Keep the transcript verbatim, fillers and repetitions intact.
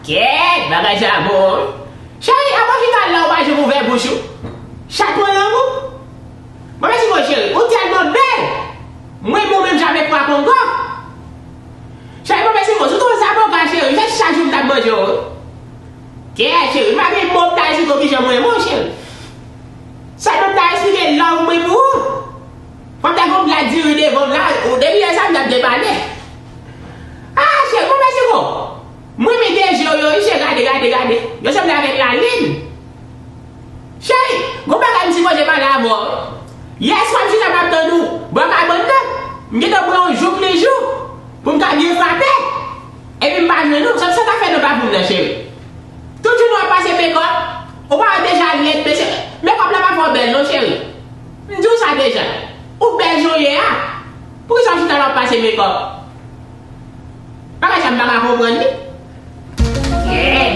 Kèt, bagay sa bon. Cheri, avan chita la, ou pa janm ouvè bouch ou. Chat pran lang ou. Bon, mèsi, mon cheri. Ou tèlman bèl. Mwen, mwen menm, jan avèk pwa kongo. Cheri, bon, mèsi, mon. Sou ton zaboka, cheri. Se chak jou m t ap manje w. Kèt, cheri. M pa gen mo m ta esplike w kijan mwen, mon cheri. Sèlman m ta esplike love mwen pou ou. Fò m ta gon plat diri devan m la, ou depi lè sa m t ap depale. Ah, cheri, bon, mèsi, mon. Mwen, men de je w yo, wi, cheri, gade, gade, gade. Yo sanble avèk lalin. Cheri, gon bagay m sipoze pale avè w. Yèswa m chita m ap tann ou bò kabann nan. M gentan pran yon jouk li jou pou m ka byen frape. Epi m pa jwenn ou. Sa, sa ta fè nan pa pou m nan, cheri. Tout jounen w ap pase mekòp. Ou pa wè deja lèd, mesye. Mekòp la pa fè w bèl non, cheri. M di w sa deja. Ou bèl jan w ye a. Poukisa w chita la w ap pase mekòp? Bagay sa m pa ka konprann li. Yeah.